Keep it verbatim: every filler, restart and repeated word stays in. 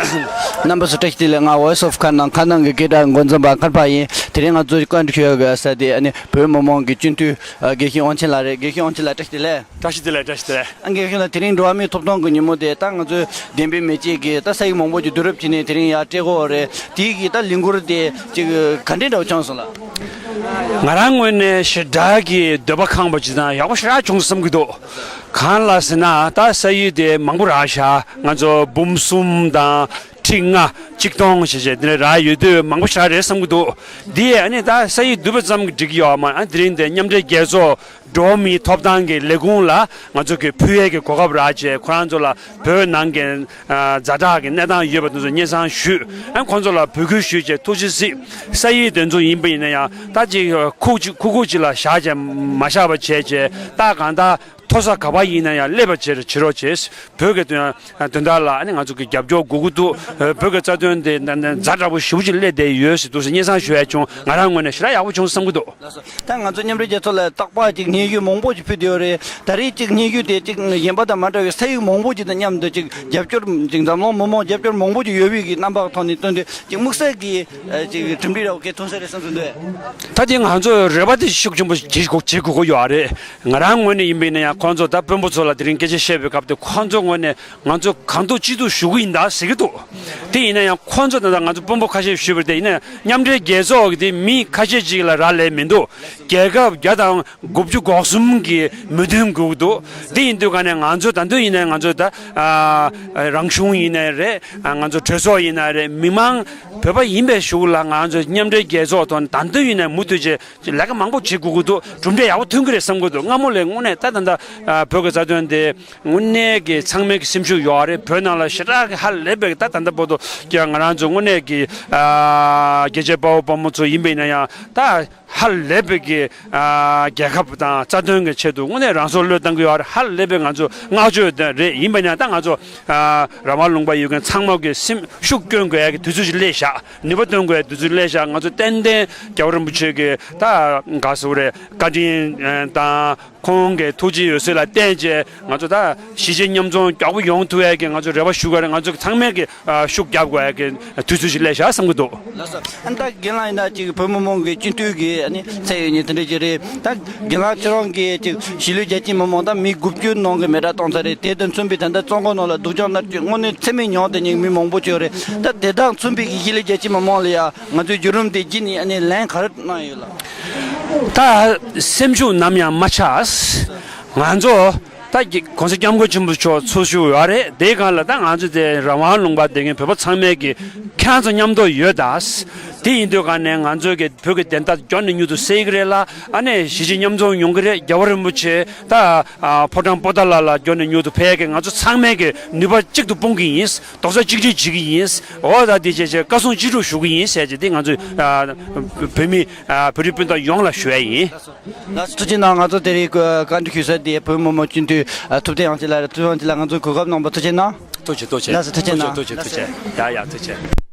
རྣམ་པ་ཚོ་བཀྲ་ཤིས་བདེ་ལེགས། ང་Voice of Kannada་ཁ་ནང་གི་སྐད་གྲགས་འགོ་འཛིན་པ་མཁར་འཕགས་ཡིན། དེ་རིང་ང་ཚོའི་བཀའ་འདྲི་ཞུ་ཡག་གི་ས་དེ་ཨ་ནི་བོད་མི་མང་གི་སྤྱི་འཐུས་ཨ་དགེ་བཤེས་དབང་ཆེན་ལགས་རེད། དགེ་བཤེས་དབང་ཆེན་ལགས་བཀྲ་ཤིས་བདེ་ལེགས། བཀྲ་ཤིས་བདེ་ལེགས། བཀྲ་ཤིས་བདེ་ལེགས། ཨ་དགེ་བཤེས་ལགས་དེ་རིང་འགྲོ་བ་མིའི་ཐོབ་ཐང་གི་ཉིན་མོ་དེ་ད་ང་ཚོའི་བདེན་པའི་མེ་ལྕེ་གིས་ད་ས་ཡིག་མང་པོ་ཅིག་བསྡུ་རུབ་བྱས་ནས་དེ་རིང་ཡར་སྤྲད་ཀྱི་ཡོད་རེད། དེའི་གི་ད་ལས་འགུལ་དེ་ཅིག་ག་འདྲས་འདྲ་བོ་བྱུང་སོང་ལགས། ང་རང་ངོས་ནས་ཞེ་དྲག་གི་འདོད་པ་ཁེངས་པ་ཅིག་དང་ཡག་པོ་ཞེ་དྲག་བྱུང་བསམ་གྱི་འདུག་གང་ལགས་ཟེར་ན་ད་ས་ཡིག་དེ་མང་པོ་རག་ཤག་ང་ཚོ་འབུམ་གསུམ་དང་ཁྲི་ལྔ་ཆིག་སྟོང་ཞེས་བྱས་དེ་འདྲ་རག་ཡོད་དུས་མང་པོ་ཞེ་དྲག་རེད་བསམ་གྱི་འདུག་འདི་ཨ་ནི་ད་ས་ཡིག་བསྡུས་པ་ཙམ་གྱིས་འགྲིག་གི་ཡོད་མ་རེད། དེ་རིང་དེ་མཉམ་འབྲེལ་རྒྱལ་ཚོགས་འགྲོ་བ་མིའི་ཐོབ་ཐང་གི་ལས་ཁུངས་ལ་ང་ཚོ་གི་ཕུལ་ཡས་ཀྱི་གོ་སྐབས་རག་བྱས་ཁོ་རང་ཚོ་ལ་བོད་ནང་གི་ཨ་ཛ་དྲག་གི་གནས་སྟངས་ཡོད་པ་དེ་ཚོ་སྙན་སེང་ཞུས། ཨ་ཁོང་ཚོ་ལ་འབོད་སྐུལ་ཞུས་བྱས་ཐུགས་རྗེ་གཟིགས། ས་ཡིག་དེ་ཚོ་ཡིན་པ་ཡིན་ན་ཡང་ད་ཅིག་ཁུག་ཅིག་ཁུག་ཁུག་ཅིག་ལ་བཞག་བྱས་མ་བཞག་པ་བྱས་བྱས་ད་གང་ལྟར་མཐོ་ས་ག་པར་ཡིན་ན་ཡང་སླེབས་པ་བྱེད་བྱེད་རོགས་བྱེད། བོད་ཀྱི་དོན་དོན་དག་ལ་ཨ་ནི་ང་ཚོ་གི་རྒྱབ་སྐྱོར་དགོས་ཀྱི་འདུག་བོད་ཀྱི་རྩ་དོན་དེ་ཛ་དྲག་པོ་ཞེ་པོ་ཅིག་སླེབས་བསྡད་ཡོད་ཟེར་འདུག་ཟེར་སྙན་སེང་ཞུ་ཡ་བྱུང་། ང་རང་ངོས་ནས་ཞེ་དྲག་ཡག་པོ་བྱུང་བསམ་གྱི་འདུག་ལགས་སོ། ད་ང་ཚོ་མཉམ་འབྲེལ་རྒྱལ་ཚོགས་ལ་རྟག་པར་ཅིག་སྙན་ཞུ་མང་པོ་ཅིག་ཕུལ་བསྡད་ཡོད་རེད། ད་རེས་ཅིག་སྙན་ཞུ་དེ་ཅིག་གཞན་པ་དང་མ་འདྲ་བའི་ས་ཡིག་མང་པོ་ཅིག་དང་མཉམ་དུ་ཅིག་རྒྱབ་སྐྱོར་ཅིག་འཛམ་གླིང་མི་མང་རྒྱབ་སྐྱོར་མང་པོ་ཅིག་ཡོད་པའི་གི་རྣམ་པ་ཐོག་ནས་བཏོན་དུས་ཅིག་དམིགས་བསལ་གྱི་ཅིག་གྲུབ་འབྲས་ར་གས་ཐོན་ས་རེད་བསམ་སོང་འདུག་ད་དེ་ང་ཚོ་རེ་བ་དེ་ཤུགས་ཆེན་པོ་བྱེད་དགོས་བྱེད་དགོས་ཀྱི་ཡོད་རེད། ང་རང་ངོས་ནས་ཡིན་པ་ཡིན་ན་ཡང་ཁོང་ཚོ་ད་དཔོན་པོ་ཚོ་ལ་དེ་རིང་སྐད་ཆ་བཤད་པའི་སྐབས་དེ་ཁོང་ཚོ་ངོས་ནས་ང་ཚོ་གང་ཐུབ་ཅི་ཐུབ་ཞུ་གི་ཡིན་ད་ཟེར་གི་འདུག་དེ་ཡིན་ན་ཡང་ཁོང་ཚོ་ད་ལྟ་ང་ཚོ་དཔོན་པོ་ཁ་ཤས་ཞུས་པ་དེ་ཡིན་ན་མཉམ་འབྲེལ་རྒྱལ་ཚོགས་ཀྱི་དེ་མི་ཁ་ཤས་ཅིག་ལ་རག་ལས་མི་འདུག་རྒྱལ་ཁབ་བརྒྱ་དང་དགུ་བཅུ་གོ་གསུམ་གྱི་མོས་མཐུན་དགོས་ཀྱི་འདུག་དེ་ཡིན་དུས་ག་ནས་ང་ཚོ་ད་དུང་ཡིན་ན་ང་ཚོ་ད་ཨ་རང་གཞུང་ཡིན་ནའི་རེད། ང་ཚོ་གྲོས་ཚོགས་ཡིན་ན་རེད། མི་མང་བོད་པ་ཡིན་པའི་གཞུག་ལ་ང་ཚོ་མཉམ་འབྲེལ་རྒྱལ་ཚོགས་ཐོག་ནས་ད་དུང་ཡིན་ནའི་མུ་མཐུད་བྱས་ལས་ཀ་མང་པོ་བྱེད་དགོས་ཀྱི་འདུག་གྲུབ་འབྲས་ཡག་པོ་ཐོན་གྱི་རེད་བསམ་གྱི་འདུག་སྔ་མོ་ལས་དངོས་གནས་ད་ད་ལྟ་བོད་ཀྱི་རྩ་དོན་དེ་དངོས་གནས་ཀྱི་ཚང་མའི་གི་སེམས་ཤུགས་ཡོད་རེད། བོད་ནང་ལ་ཞེ་དྲག་གི་ཧ་ལས་པའི་ད་ད་ལྟ་བར་དུ་ཀྱང་ང་རང་ཚོ་དངོས་གནས་ཀྱི་རྒྱལ་གཅེས་དཔའ་བོ་དཔའ་མོ་ཚོ་ཡིན་པ་ཡིན་ན་ཡང་ད་ཧ་ལས་པའི་གི་རྒྱལ་ཁབ་དང་རྩ་དོན་གྱི་ཆེད་དུ་དངོས་གནས་རང་སྲོག་བློས་བཏང་གི་ཡོད་རེད། ཧ་ལས་པའི་ང་ཚོ་བསྔགས་བརྗོད་དེ་རེད། ཡིན་པ་ཡིན་ན་ད་ང་ཚོ་རང་དབང་ལུང་པ་ཡོད་མཁན་ཚང་མ་གི་སེམས་ཤུགས་སྐྱོན་དགོས་ཡ་གི་དུས་ཚོད་ཅིག་སླེབས་ཤག་ནུས་པ་བཏོན་དགོས་ཡ་དུས་ཚོད་སླེབས་ཤག་ང་ཚོ་ཏན་ཏན་རྒྱལ་བ་རིན་པོ་ཆེ་གི་ད་ག་ཟེར་རེད། བཀའ་དྲིན་དང་ཁོང་གི་ཐུགས་རྗེ་ཡོད་ཚད་ལ་བརྟེན་བྱས་ང་ཚོ་ད་གཞིས་བྱེས་མཉམ་འཛོམས་མགྱོགས་པོ་ཡོང་ཐུབ་ཡ་གི་ང་ཚོ་རེ་བ་ཞུ་གི་རེད། ང་ཚོ་ཚང་མས་གི་ཤུགས་རྒྱབ་དགོས་ཡ་གི་དུས་ཚོད་ཅིག་སླེབས་ཤག་བསམ་གི་འདུག་ལགས་སོ། ཨ་ད་རྒན་ལགས་ཡིན་ན་ཅིག་བོད་མི་མང་གི་སྤྱི་འཐུས་ཀྱི་ཨ་ནི་ཚད་ཡོད་ཉིན་དེ་འདྲ་ཅིག་རེད། ད་རྒན་ལགས་ཁྱེད་རང་གིས་ཅིག་གཞིས་ལུས་རྒྱ་ཆེའི་མི་མང་ད་མི་དགུ་བཅུ་ནང་གི་མི་གྲངས་བཏང་ཚར་རེད། དེ་དང་མཚུངས་པའི་ད་ལྟ་བཙོན་ཁང་ནང་ལ་སྡུག་སྦྱོང་མནར་གཅོད་དངོས་གནས་ཚད་མེད་མྱོང་བསྡད་མཁན་མི་མང་པོ་ཅིག་ཡོད་རེད། ད་དེ་དང་མཚུངས་པའི་གི་གཞིས་ལུས་རྒྱ་ཆེའི་མི་མང་ལ་ཡ་ང་ཚོས་བརྒྱུད་རིམ་དེ་བརྒྱུད་ནས་ཨ་ནི་ལན་ག་རེ་གནང་ཡོད་ལགས། ད་སེམས་ཤུགས་ནམ་ཡང་མ་ཆག་ང་ཚོ་ད་གི་༸གོང་ས་༸སྐྱབས་མགོན་ཆེན་པོ་མཆོག་འཚོ་བཞུགས་ཡོད་རེད། དེའི་སྒང་ལ་ད་ང་ཚོ་དེ་རང་དབང་ལུང་པ་བསྡད་མཁན་བོད་པ་ཚང་མས་གི་ཁྱེད་རང་ཚོ་མཉམ་དུ་ཡོད་ད། དེ་ཡིན་དུས་ག་ནས་ང་ཚོའི་གི་བོད་ཀྱི་བདེན་མཐའ་མགྱོགས་ནས་མྱུར་དུ་གསལ་གི་རེད་ལ། ཨ་ནས་གཞིས་བྱེས་མཉམ་འཛོམས་ཡོང་གི་རེད། རྒྱལ་བ་རིན་པོ་ཆེ་ད་ཕོ་བྲང་པོ་ཏཱ་ལ་ལ་མགྱོགས་ནས་མྱུར་དུ་ཕེབས་གི་ང་ཚོ་ཚང་མས་གི་ནུས་པ་གཅིག་ཏུ་སྤུངས་གི་ཡིན། རྡོག་རྩ་གཅིག་སྒྲིལ་བྱེད་གི་ཡིན། འོ་ད་དེ་བྱས་བྱས་བཀའ་གསུང་ཅི་སྒྲུབ་ཞུ་གི་ཡིན་ཟེར་བྱས་དེ་ང་ཚོ་བོད་མི་བོད་རིགས་སྤུན་ཟླ་ཡོངས་ལ་ཞུ་ཡ་ཡིན། ལགས་སོ། ཐུགས་རྗེ་གནང་། ང་ཚོ་དེ་རིང་བཀའ་འདྲི་ཞུ་ས་དེ་བོད་མི་མང་སྤྱི་འཐུས་ཐུབ་བསྟན་དབྱངས་ཅན་ལགས་རེད། ཐུབ་བསྟན་དབྱངས་ཅན་ལགས་ང་ཚོའི་གོ་སྐབས་གནང་བ་ཐུགས་རྗེ་གནང་། ཐུགས་རྗེ་གནང་། ལགས་སོ། ཐུགས་རྗེ་གནང་། ཐུགས་རྗེ་ཐུགས་རྗེ། ཡ་ཡ་ཐུགས་རྗེ།